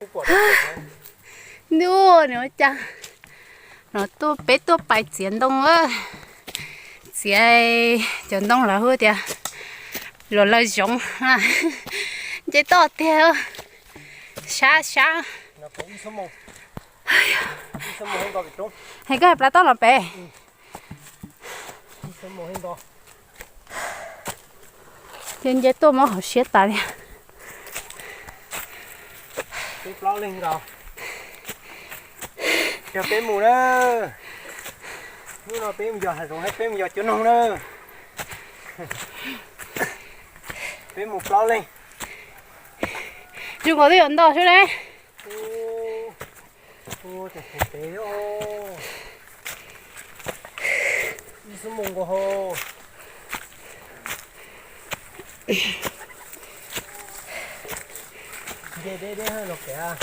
Ntuj, nws ua cas no tuaj, peb tuaj pais txiav ntoo, txiav cov ntoo lawv hu tias luas lawv zoov. Nce toj tiag, sab sab. Hais koj hais plab toj los pem. Ces nce tuaj mob hauv siab tas li. Peb plaub leeg nkaus. Yog peb mus na. Hnub no peb mus yos hav zoov thiab peb mus yos cua noog na. Peb mus plaub leeg. Zoo nkaus twb yuav nto xwb ne. Ua cas phem pem os. Ib xuab moos nkaus hos. Nce deb deb los kev.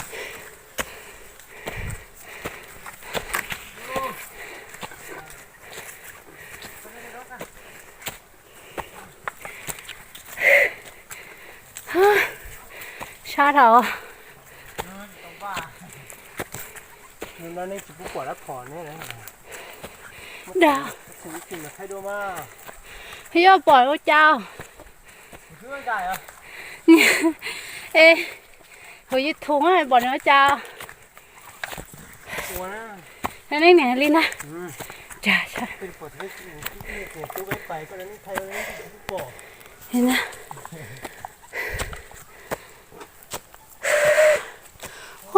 Sab dhau. Dag. Yog pom ua cas? Es, hauv YouTube pom nws ua cas? Neb niam li na.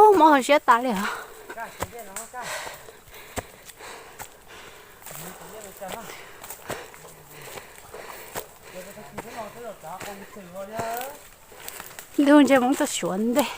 Ub, mob hauv siab tas li os. Ntuj, ntshe Hmoob tuaj suav ntej.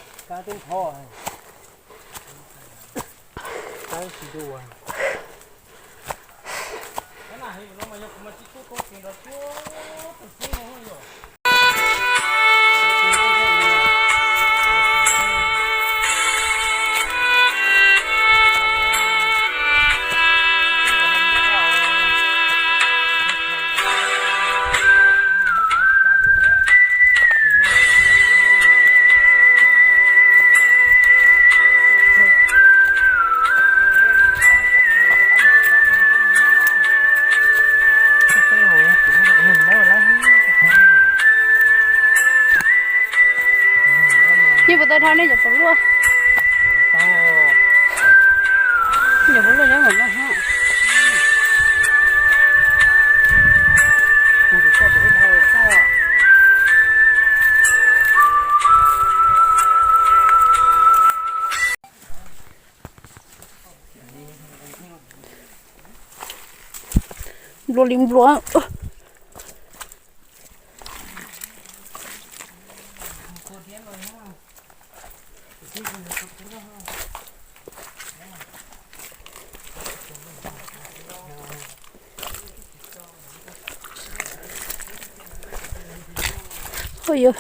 Yeej puas tau dhau nej cov puas luaj? Cov puas luaj nyob npaum no thiab. Nplua li nplua. Ui yus.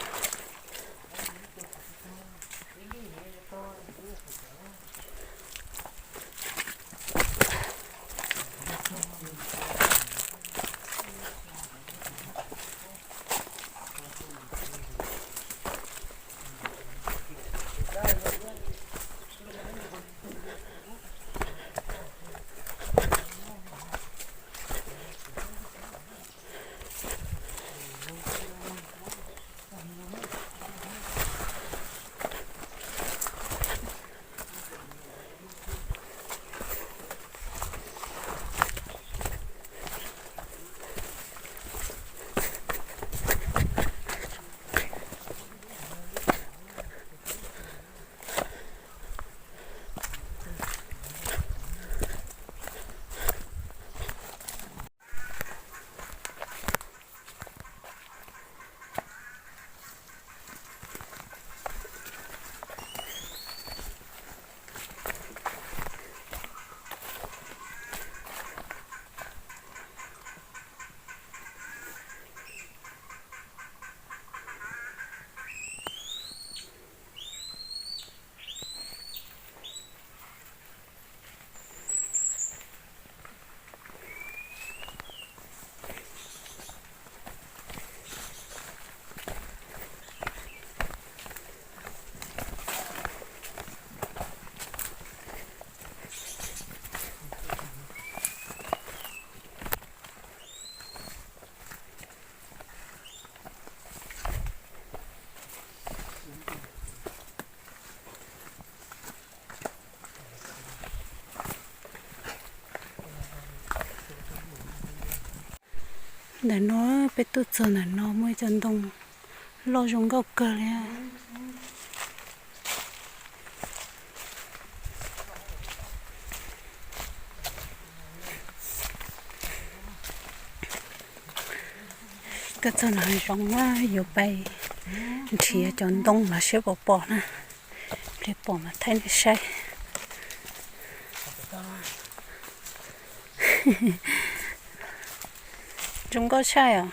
Ntawm no peb tuaj txog ntawm no muaj ib co ntoo loj zoo nkauj kawg li. Tuaj txog no zoo na, yuav pais nrhiav cov ntoo los seb puas pom na. Pliag pom mas thaij nej saib. Zoo nkauj tshaj os.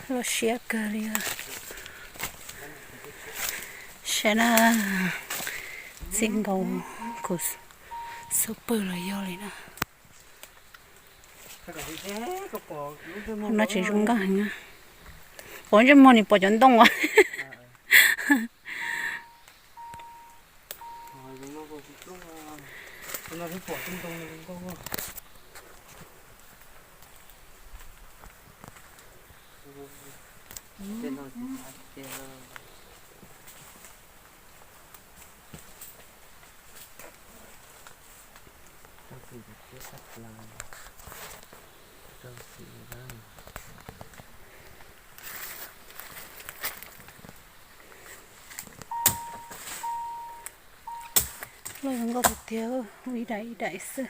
Loj siab kawg li. Saib na, txij nkaus kuv xub pwg los yog li na. No tseem zoo nkauj heev. Pom ntsej muag ni pom cov ntoo as. Loj zoo nkauj tiag tiag, ib daim ib daim xwb.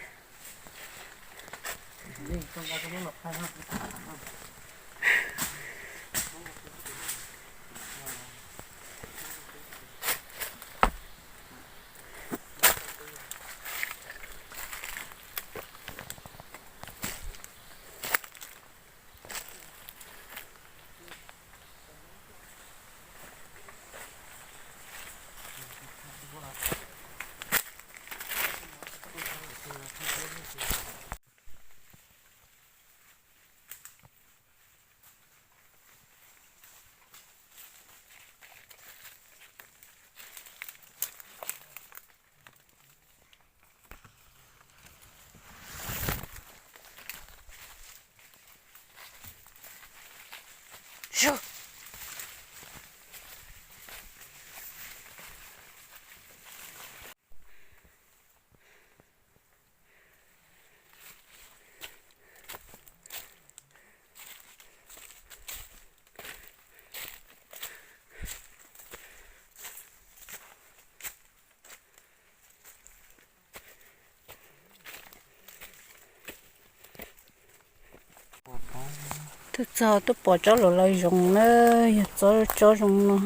Tuaj txog tuaj pom tsob luam laus zoov na, yog tsob tsob zoo no.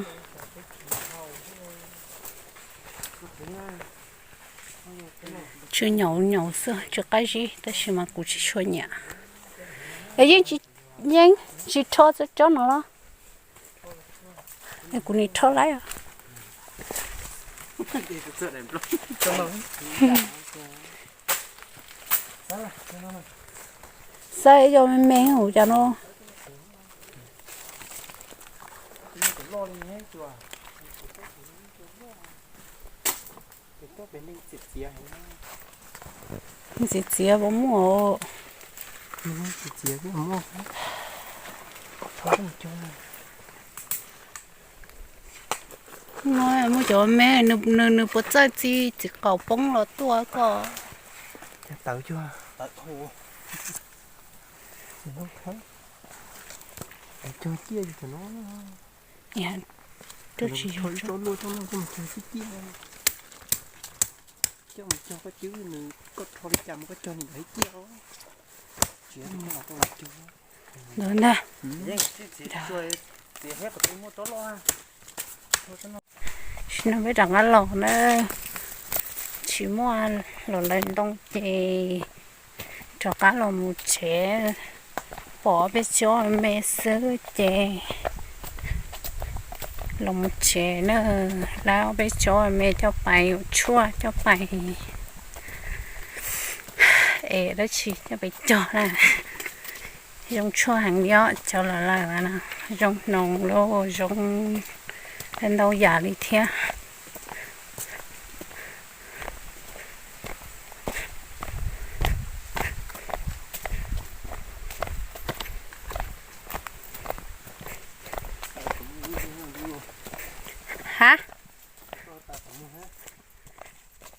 Tsw nyaum nyaum xwb, tsw qab zib tab sis mas kuv tsis tshua nyiam. Es yeej tsis, yeej tsis rho tsob no los? Es kuv nim rho laib os. Saib yog me me hauv cas no. Txiav txiav puas muaj? No muaj cov me, nws, nws puas txawj txi txiv qaum poob los tuaj koj. Coj mus cog koj cwb nws, koj rho li cas mas koj cog li ntawd ib tiag. Ntawd ntag. Sim no peb rov qab los na, tsis muaj los lawv ntoo ces rov qab los mus tsev. Pom peb tsob me xwb ces los mus tsev na. Lawv peb tsob me coj pais ua tshuaj, coj pais es dab tsi coj pais cog na. Zoo tshuaj heev li os cov luam laus no, zoo hnoos los zoo ntau yam li thiab.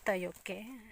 tawm yuam kev.